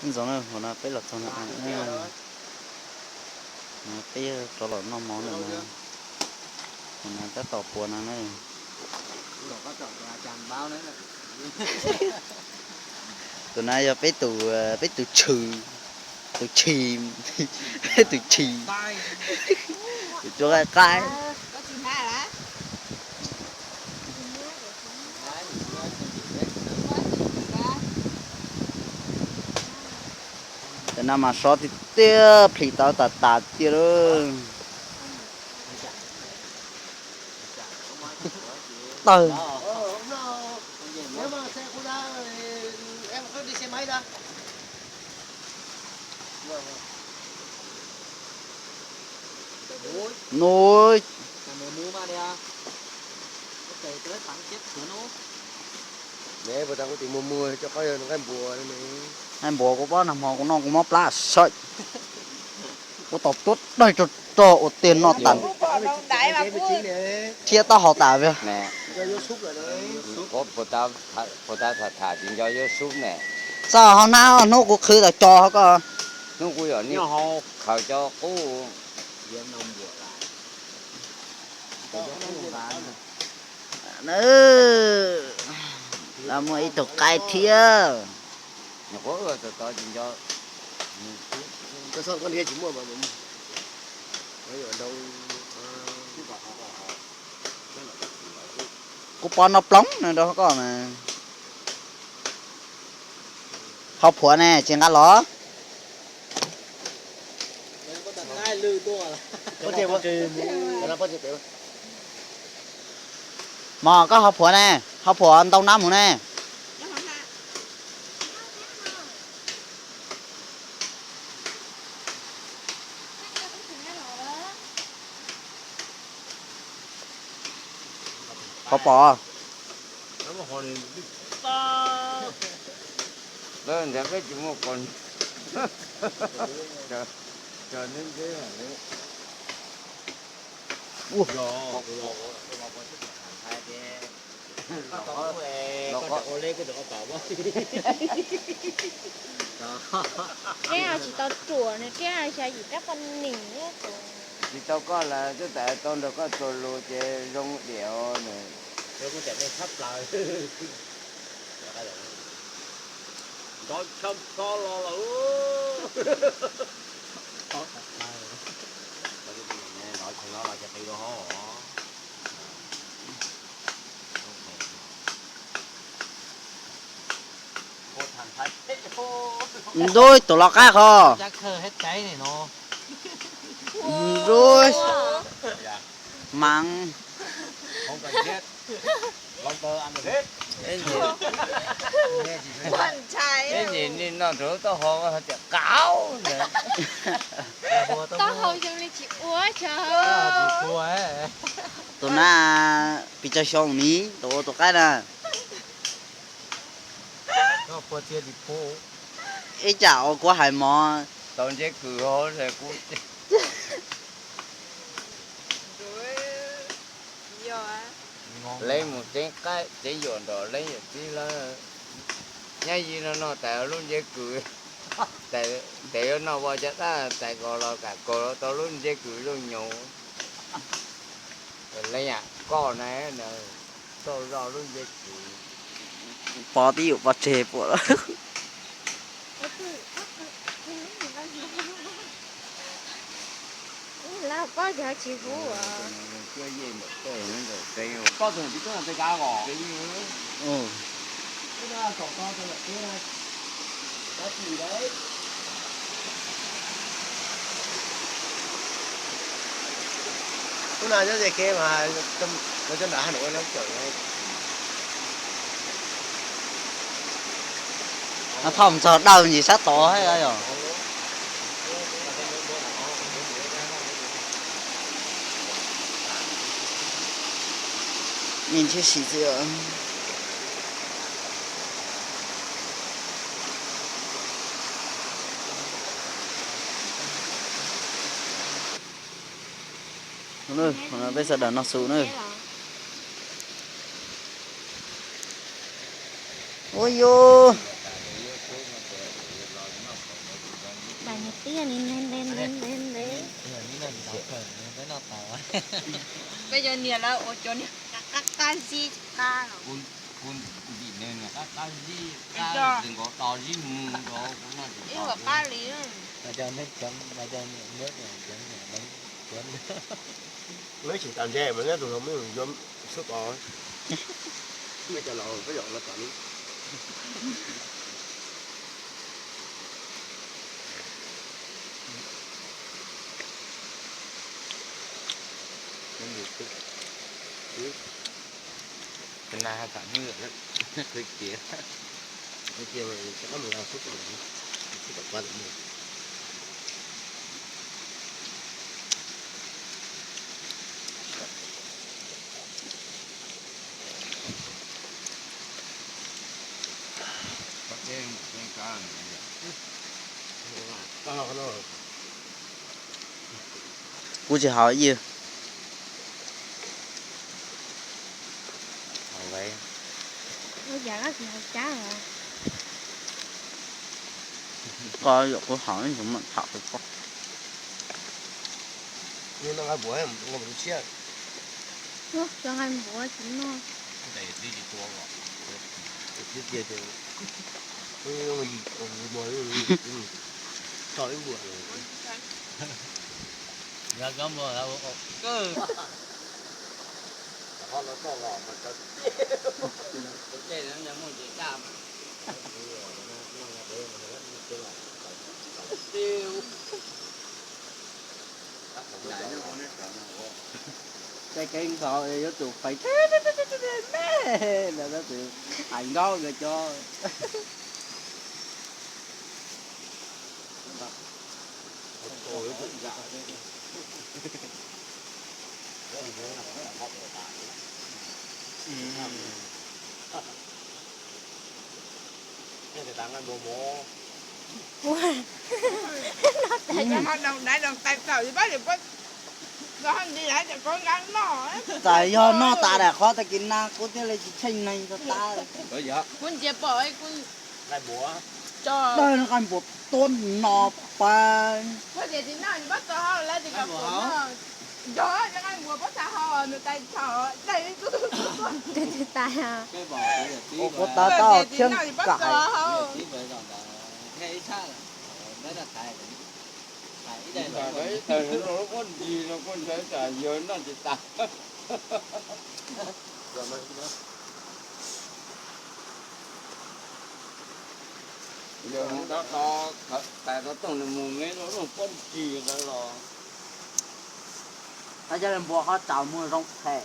Ntxoov na, hauv no peb los txog no, peb rov los noj mov no, hauv no tab tom puav no na. Tus no yog peb tus, peb tus tshwm, tus tshis, peb tus tshis, tus tsuas qaib qaib. Cov no mas sov tiag tiag, plhis tau tas tas tiag lawm. Tawg. Nub, nqaij npuas kuv pab nag hmo kuv noj kuv mob plab saib. Kuv tau tuab daig rog rog ua tiag noj tas thiab taub hau tas. Puas tab tham tham tsis nco yuav sub ne. Txog hauv hnab hnub kuv qhwv tau co hauv koj. Hnub kuv yog niag khaws cov qub. Los muaj ib tug qaib thiab. Kuv pom no ploog no rau koj mas. Ho phuav ne, tsis nqa los. Mog, koj ho phuav ne, ho phuav ntau nab mus ne. Ho pom. Lawv nrhiav peb tsis muaj qos. Reb tsis tau ruam nws reb xya yim rab poj niam. Tsis tau koj lawm twb tas tau nrog koj txuas lus ces zoo diam. Nrov tshaj plho los lawm. Ntuj, tus los qab qhov. Ntuj, mas ib nyuag noj rau lub taub hau tias qab. Taub hau zoo li tsis ua tso. Tus na, pis tsawg xyoo ni tus ua tus qaib na? Ib tsam uas kuv hais mov tau nceb kws hauv kuv. Leej mus tsev qaib tsev yuam nrog leej yawm txiv lawm. Nyab yij no noj tas lub nceb kws, tes yuav noj ua cov dab tais ko los kam kaus tau lub nceb kws lub nyuj. Leej yam koj na, tau zoj lub nceb kws. Pov tib yum pov tseg puas. Lawv koj ces tsis huv. Ub no nyob ze kev mas lawv cov nram Hà Nội lawv cawm. No thauj mus txog dawj ntsis sab tod thiab yom. Niaj nthiab sim txiv. Peb sawv daws noj su na. Ua yus. Peb yog niam lawv ua cov niag qab qab zib qab. Kuv ntim nws niag qab qab zib qab, tsis nkaus to zib mus nkaus kuv noj tsis tau. Ib qab li. Neb tseem tas ntseg mas neb tus hluas muab yuav xub pov. Neb cov laus peb yom los tom li. Nas tam hnub qhwv kiag. Kuv tsis haus ib yam. Koj yuav kuv haus ib ntsis mam tham rau koj. Cov nqaij npuas tsis noj. Tej keeb ntxhov yuav tsum fais me, lawv tab sis hais nkaub nkawd cov. Txawm yog noj tas daim qhov tag kis na kuv thiaj li tsis tsheej neeg rau tas. Kuv ntsia pom kuv nqaij npuas tuab no pas. Kuv tas tau thiab kam. Ib tag no lub pob ntsis no kuj ntshe tsam yawg noj tsis tas. Yawg mus dob to, tais rau tooj nws mus neb lub pob ntsis ntawd los. Tab coj li npua qhov tsaus muag zoo phem.